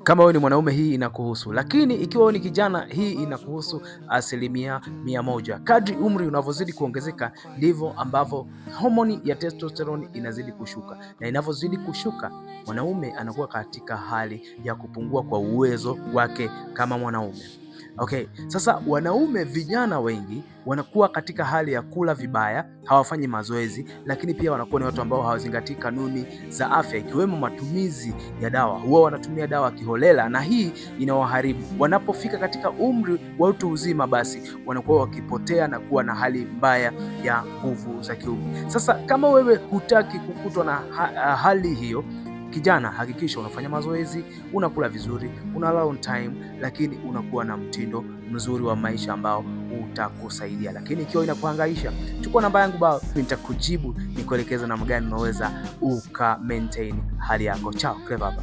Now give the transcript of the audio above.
Kama wewe ni mwanaume, hii inakuhusu, lakini ikiwa wewe ni kijana, hii inakuhusu 100%. Kadri umri unavyozidi kuongezeka, ndivyo ambavyo homoni ya testosterone inazidi kushuka, na inavyozidi kushuka, mwanaume anakuwa katika hali ya kupungua kwa uwezo wake kama mwanaume. Okay, sasa wanaume vijana wengi wanakuwa katika hali ya kula vibaya, hawafanyi mazoezi, lakini pia wanakuwa ni watu ambao hawazingatii kanuni za afya ikiwemo matumizi ya dawa. Huwa wanatumia dawa kiholela na hii inawaharibu. Wanapofika katika umri wa utu uzima, basi wanakuwa wakipotea na kuwa na hali mbaya ya nguvu za kiume. Sasa kama wewe hutaki kukutwa na hali hiyo, kijana, hakikisha unafanya mazoezi, unakula vizuri, unalala on time, lakini unakuwa na mtindo mzuri wa maisha ambao utakusaidia. Lakini ikiwa inakuhangaisha, chukua namba yangu bao, nitakujibu nikuelekeza namna gani unaweza uka maintain hali yako. Chao, Clever hapa.